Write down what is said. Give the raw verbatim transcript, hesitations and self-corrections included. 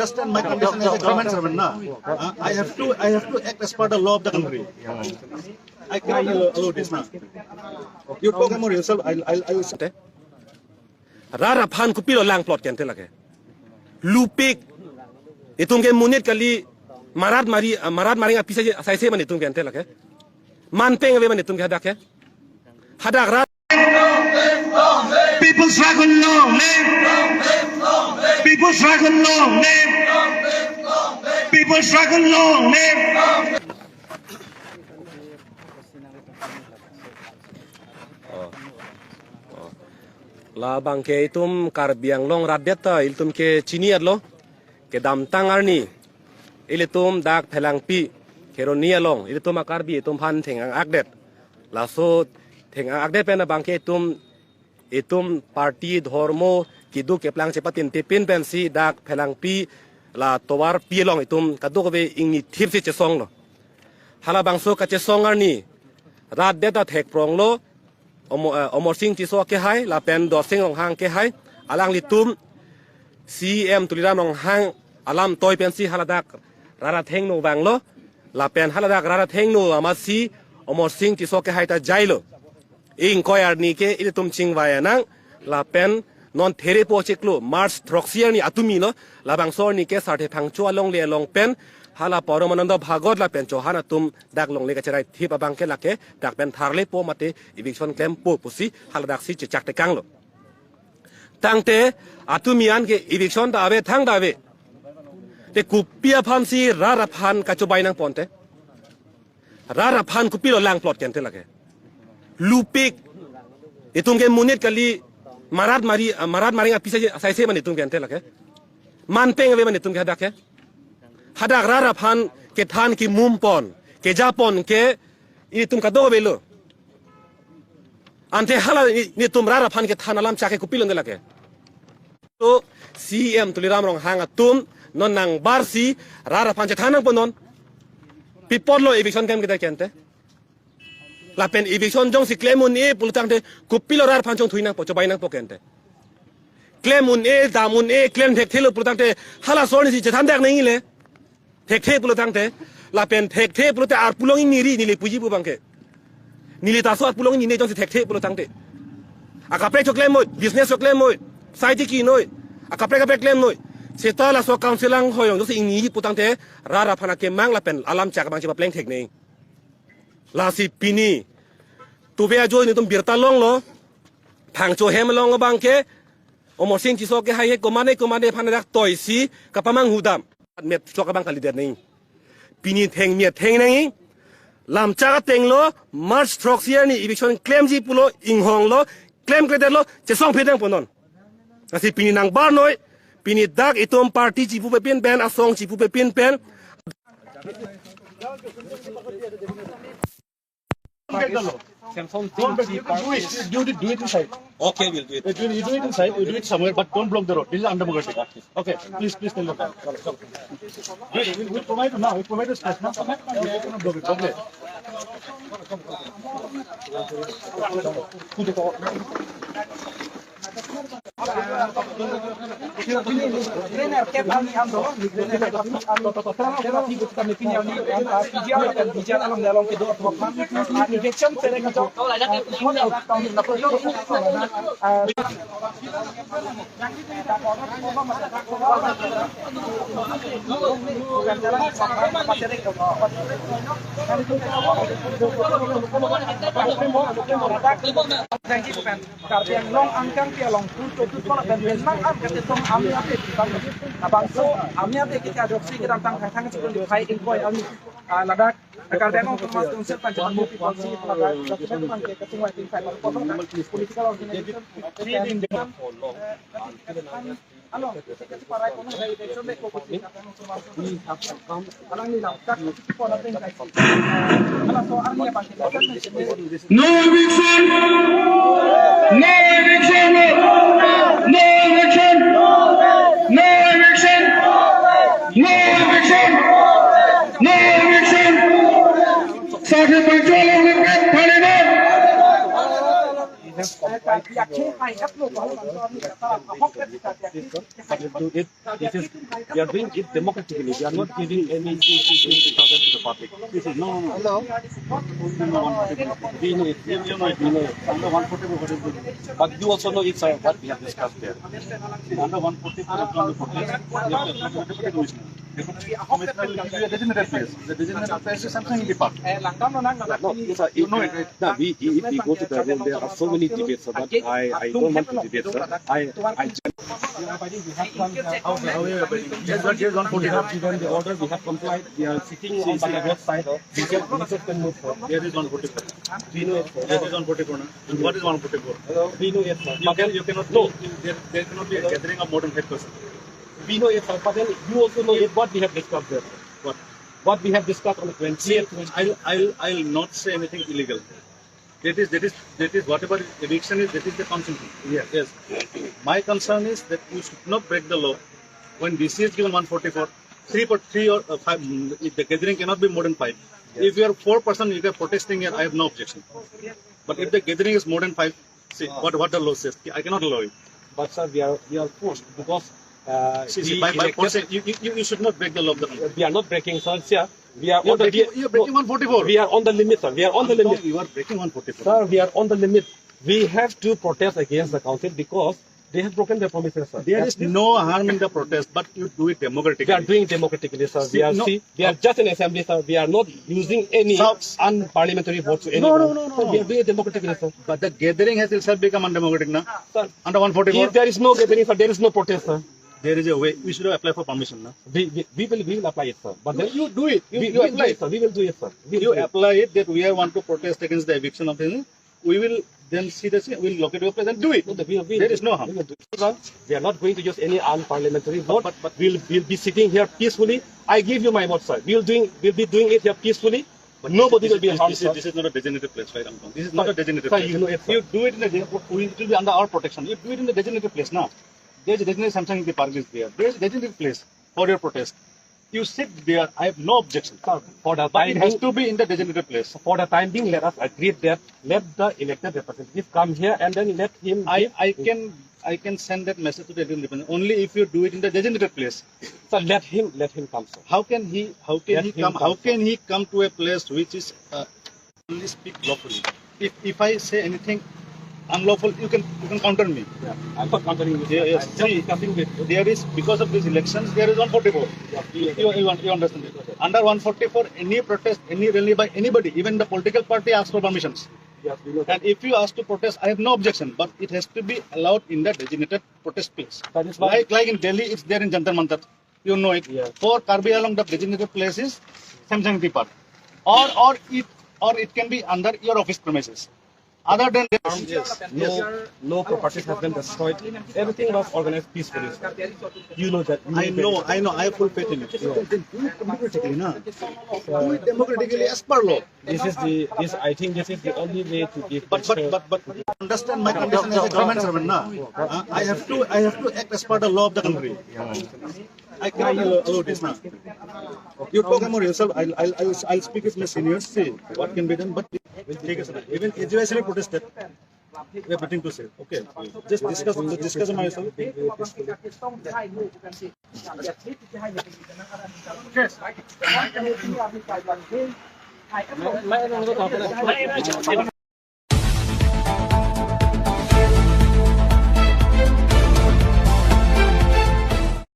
Understand my condition as a government servant, na? Uh, I have to, I have to act as per the law of the country. I cannot allow, allow this, na? You talk among yourself. I, I, I will. Rat aphan kopilo lang plot ke ante lake. Lupik. Itum ke monit kali, marat mari, ah, marat maring api sai sai se man itum ke ante lake. Man peng ave man itum ke hadak ke. Hadak rat. People struggle long live. People struggle long live. People struggle long live. Oh. Oh. Labang ke itum Karbi Anglong rat det ta ilitum ke chini-et lo. Kedamtang arni ilitum dak Phelangpi Kheroni along ilitum a-Karbi itum aphan theng-ang akdet. Laso theng-ang akdet pen abang ke itum, itum party, dhormo, keduk keplang chepatintipin pensi dak Phelangpi la tovarpi along itum kadokave ingnithip si chesong lo. Halabangso kachesong arni rat det ta thekprong lo. Omo-, eh, Omor Sing Tisso kehai lapen Dorsing Ronghang kehai, alanglitum C E M Tuliram Ronghang alam toi pensi haladak rat athengno vanglo, lapen haladak rat athengno amatsi Omor Sing Tisso kehai ta jailo. Ingkoi arni ke ilitum chingvai anang, lapen non therepo chiklo, March throksi arni atumi lo, labangso arni ke Sarthe Phangcho alongle along pen hala Paramananda Bhagat lapen Chauhan atum dak longle kacherai thip abang ke lake dak pen tharlepo mate eviction klempo pusi haladaksi chechak tekang lo. Tangte atumi an ke eviction ta ave, thang ta ave. Te kopi aphansi rat aphan kachobai nangpo ante? Rat aphan kopilo lang plot ke ante lake. Lupik. Itum ke monit kali, marat mari, ah, marat maring api sai sai se man itum ke ante lake. Man peng ave man itum ke hadak ke. Hadak rat aphan kethan kemum pon, kejapon ke itum kadokave lo. Ante hala ni, nitum rat aphan kethan alam chak ke kopilo ante lake. To C E M Tuliram Ronghang atum non nangbarsi rat aphan chethan nangpo non. Pi apotlo eviction klem kita ke ante? Lapen eviction jongsi klem un-e pulo tangte kopilo rat aphan chongthui nangpo, chobai nangpo ke ante? Klem un-e, dam un-e, klem thekthelo pulo tangte halaso arni si chethan dak nangji le. Thekthe pulo tangte, lapen thekthe pulote arpulong ingniri, neli puji pu abang ke. Neli ta laso arpulong ingnine jongsi thekthe pulo tangte. Akaprek cho klem noi, business cho klem noi, sai tiki noi, akaprek kaprek klem noi. Seta laso council anghoi along jongsi ingni pu tangte, rat aphan akemang lapen alam chak abang chepapleng thek nangji. Lasi pini tuve ajo nelitum birta longlo, Phangcho hem along abang ke Omor Sing Tisso kehai he komane komane aphan dak toisi kapamanghu dam. Met chok abang kalidet nangji. Pini theng met theng nangji. Lam chak ateng lo, March throksi arni eviction klemji pulo, inghong lo, klemkledet lo, chesongphit nangpo non. Lasi pini nangbar noi, pini dak itum party chipupe pin pen, asong chipupe pin pen. Samson Don't, but you can do it. You do it, do it inside. Okay, we'll do it. You do it, you do it inside. You do it somewhere, but don't block the road. This is under. Okay, please, please tell them. Come, come. Wait, we'll, we'll provide now. We'll provide the space. Now, come on. You cannot block it. Okay. Thank you. Karbi Anglong angkang pi along pun to tu kola ben ben mang am kate tong ami ate pi bang. Abangso ami ate kita ajoksi kedamtang thang thang chikon di phai ingkoi ami, ah, ladak Karbi Anglong Autonomous Council Panchayat Board pi policy ladak document mang ke kachungwai tin phai political organization. Along, no eviction! No eviction! No eviction! No eviction! No eviction! No eviction! Sakhi Panchayat Parliament! Have complied to your order. But you do it, this is, we are doing it democratically. We are not giving any disturbance to the public. This is, no, no, no. Hello. We know it. You, you know it. We know it. Under one forty-four, what is it? But you also know it's, uh, what we have discussed there. Under one forty-four, if you want to protest, you have to apply to the Deputy Commissioner. Deputy Commissioner will give you a designated place. The designated place is Samsung Park. No, it's a, you know it, right? No, we, if we go to the road, there are so many debates, sir, but I, I don't want to debate, sir. I, I just, how, how are you abiding? Yes, sir, yes, one forty. We have given the order, we have complied, we are sitting on the roadside. We can, we can move forward. There is one forty-four. We know it, sir. There is one forty-four, na? What is one forty-four? We know it, sir. You can, you cannot, no. There, there cannot be a gathering of more than five percent. We know it, sir, but then you also know it, what we have discussed there. What? What we have discussed on the twentieth. See, I'll, I'll, I'll not say anything illegal. That is, that is, that is whatever eviction is, that is the council thing. Yes. Yes. My concern is that you should not break the law. When D C has given one forty-four, three per, three or, uh, five, mm, if the gathering cannot be more than five. Yes. If you are four person, you are protesting here, I have no objection. But if the gathering is more than five, see, what, what the law says, I cannot allow it. But sir, we are, we are forced because, uh, see, see, we by, by elected force, you, you, you, you should not break the law of the country. We are not breaking, sir. Sir, we are You are on the, breaking, we are, you are breaking no, one forty-four. We are on the limit, sir. We are on the Anton, limit. You are breaking one forty-four. Sir, we are on the limit. We have to protest against the council because they have broken their promises, sir. There is no harm in the protest, but you do it democratically. We are doing democratically, sir. See, we are, no, see, we are just an assembly, sir. We are not using any unparliamentary votes to anyone. No, no, no, no, no. Sir, we are doing it democratically, sir. But the gathering has itself become undemocratic, na? Sir, under one forty-four. If there is no gathering, sir, there is no protest, sir. There is a way. We should apply for permission, na? We, we, we will, we will apply it, sir. But you, then you do it. You, we, you we will do apply it, sir. We will do it, sir. We will do it. You apply it that we are want to protest against the eviction of the, we will then see the, we will locate your place and do it. No, no, we, we, there is no harm. We will do it, sir. We are not going to use any unparliamentary vote. But, but, but we'll, we'll be sitting here peacefully. I give you my word, sir. We'll doing, we'll be doing it here peacefully. But nobody will be harmed, sir. This is, this is, this is not a designated place, right, Anton? This is not a designated place. Sir, you know it, sir. You do it in a, it will be under our protection. You do it in a designated place, na? There is a designated Samsung Park is there. There is a designated place for your protest. You sit there, I have no objection. Sir, for the time being, but it has to be in the designated place. For the time being, let us agree that let the elected representative come here and then let him give. I, I can, I can send that message to the elected representative only if you do it in the designated place. Sir, let him, let him come, sir. How can he, how can he come, how can he come to a place which is, uh, only speak lawfully? If, if I say anything unlawful, you can, you can counter me. Yeah, I'm not countering you, sir. Yeah, yes. I'm just discussing with you. There is, because of these elections, there is one forty-four. Yeah, we know that. You, you un-, you understand it? Yes, sir. Under one forty-four, any protest, any rally by anybody, even the political party asks for permissions. Yes, we know that. And if you ask to protest, I have no objection, but it has to be allowed in the designated protest place. That is why. Like, like in Delhi, it's there in Jantar Mantar. You know it. Yeah. For Karbi Anglong, the designated place is Samsung Park. Or, or it, or it can be under your office premises. Other than that, harm, yes, no, no properties have been destroyed. Everything was organized peacefully, sir. You know that. You know that. I know, I know. I have full faith in it. Yeah. Then do it democratically, na? Do it democratically as per law. This is the, this, I think this is the only way to give pressure. But, but, but, but understand my condition as a government servant, na? Uh, I have to, I have to act as per the law of the country. I cannot allow, allow this, na? You talk among yourself. I'll, I'll, I'll, I'll speak with my seniors. See what can be done. But even A G Y C protested. We have nothing to say. Okay. Just discuss, just discuss among yourself.